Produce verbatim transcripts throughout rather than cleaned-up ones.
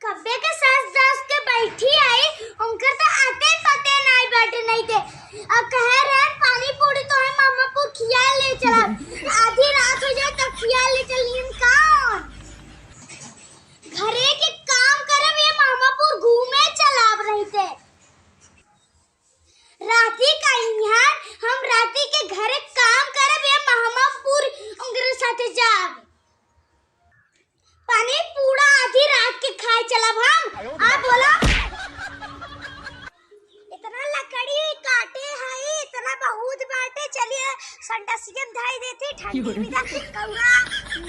कब्बे के सास जास के बैठी आई, उनकर तो आते पते नाई बैठे नहीं थे। अब कहे रहे, "पानी पूरी तो है, मामापुर खिया ले चला।" आधी रात हो जाए तब खिया ले चलियन कौन? घरे के काम करब या मामापुर घूमे चलब रहिते। राती का इहाँ हम राती के घरे काम करब या मामापुर उनकरे साथे जाब। पानी पूरा आधी रात के खाए चलब हम। आ बोला। इतना लकड़ी काटे हई, इतना बहुत बाटे। चलिए संडासियन धई देती, ठंडी बिदा, कौड़ा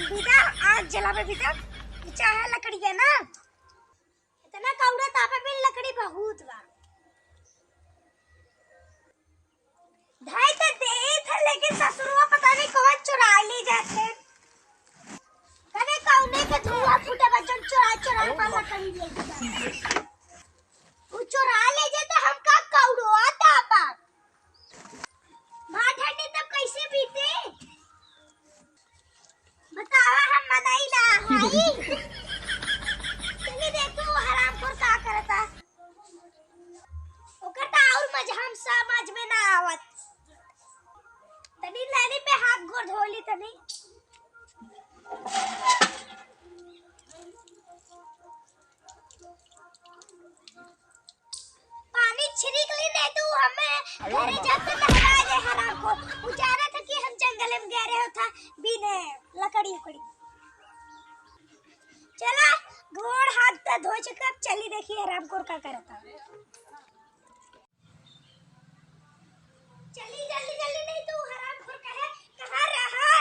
बिदा, आग जलावे बिदा, चाहे लकड़ी है ना। इतना कौड़ा तापे में लकड़ी बहुत बा। धई तो देत है, लेकिन ससुरवा पता नहीं कौन चुरा ले जाते। कने कौने के धुआं फूटे बा, जौन चुरा चुरा के लकड़ी ले जाते। उ चुरा ले जाते, हम का कौड़ो आता बा। माँ ठंडी तब कैसे बीते? बतावा, हम मनाई ना हई। चली देखो वो हरामखोर का करता। ओकर त और मजा हम समझ में ना आवत। तनी नदी पे हाथ गोड़ धो ली तनी। पानी छिड़क ली नहीं तो हमें घरे जाते नहवा दे हरामखोर। उ जाना था कि हम जंगल में गए रहे था बिने लकड़ी उकड़ी। चला, गोड़ हाथ तो धो चुका, अब चली देखी हरामखोर का करता। चली जल्दी जल्दी, नहीं तो हरामखोर कहे, कहाँ रहा?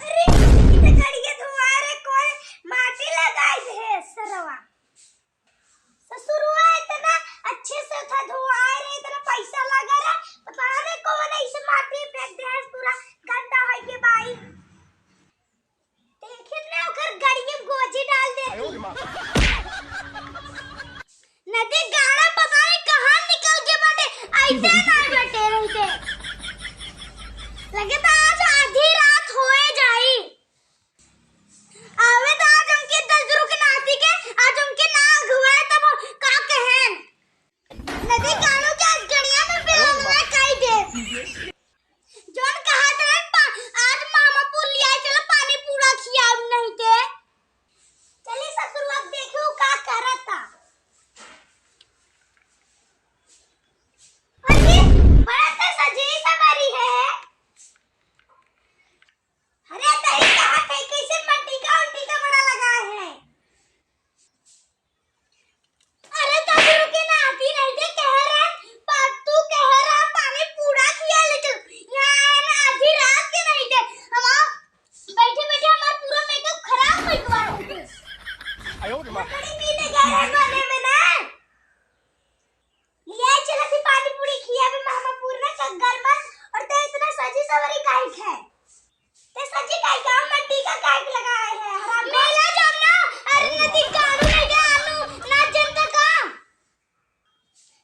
अरे, ई तो गड़िया धोआ रे, कोई माटी लगाई दे है सरवा। ससुरवा इतना अच्छे से था धोआ रे, इतना पैसा लगा रे, पता नहीं कौन ऐसे माटी फेंक दे है, पूरा गंदा है ये बाई। देखिन ना, ओकर गड़िया गोजी डाल देती। नदी गाड़ा पता नहीं कहाँ निकल के बाटे, ऐसे ना बटे रहते। लगे तो आज आधी रात होए जाई। आवे तो आज उनके दस रुक नाती के, आज उनके ना अगुआए तब का कहेन। नदी कानू के आज गड़िया में बिरलवा काई दे। जौन कहा तरह पा-, आज मामापुर लिया चला पानी पूरा खिया नहीं दे। चली ससुरवा देखो का करता। अरे, बड़ा तो सजी सवारी है। अरे, तही कहा थे कैसे मट्टी का उल्टी का बड़ा लगा है। अरे दादू रुके ना, आती नहीं थे, कह रहा, पा-, तू कह रहा पानी पूरा खिया ले चल। यहाँ आए ना, आधी रात के नहीं थे। हम बैठे बैठे हमारा पूरा मेकअप खराब हो गया। आयो रे माँ। लकड़ी पीने गए हैं बने में ना। लिया चला थी पानी पूरी खिया में मामा पूरा चक्कर में, और तो इतना सजी सवरी काहे है? ते सच्ची काहे का? हमर टीका काहे के लगाए है? हराम मेला जाम ना, अरे नदी गाड़ू नहीं दे आलू, ना जनता का।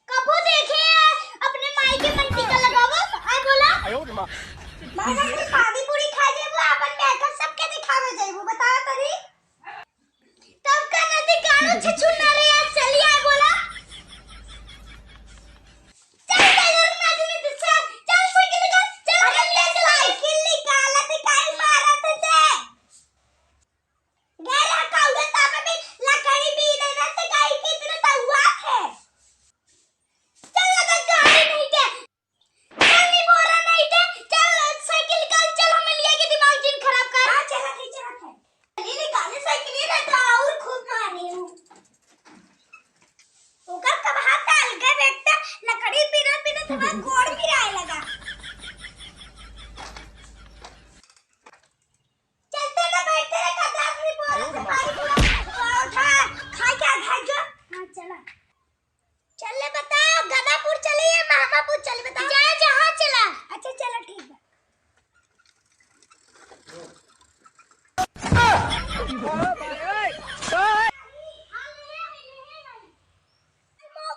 कबो देखे है अपने माई के मन टीका लगावत? आय बोला। मामा के पानी पूरी खा जेबू, अपन मेकअप सबके दिखावे जेबू, बताओ तनी। तब का नदी गाड़ू छछुन ना रे, आज चली आय बोला। चल, चल, चल, चल, साइकिल निकाल, चल, अरे, साइकिल निकाल। साइकिल निकाल, ते काहे मारत है ते? गैर हकाउडे तापे में लकड़ी भी दे दे, ते काहे के इतना तहुआ है? चल, लगा गाड़ी नहीं के। चल, नहीं बोरा नहीं के। चल, साइकिल निकाल, चल, हमें लिया के दिमाग जिन खराब कर। हाँ, चला, नहीं चला है। ये निकाले साइकिल, ये ना तो और खूब मारे हूँ। ओकर कब हाथ अलगे बेटा, लकड़ी पीना पीना तुम्हारा गोड़ पिराए लगा। चलते ना बैठते रे, कदार भी बोला, तुम्हारी पूरा उठा, खा क्या खा जो? हाँ, चला। चले बताओ, गदापुर चले या महामापुर चले बताओ? जा, जहाँ चला। अच्छा, चलो, ठीक बा।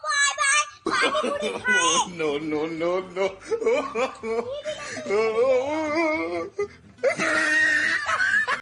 बाय बाय, पानी पूरी खाए। No, no, no, no।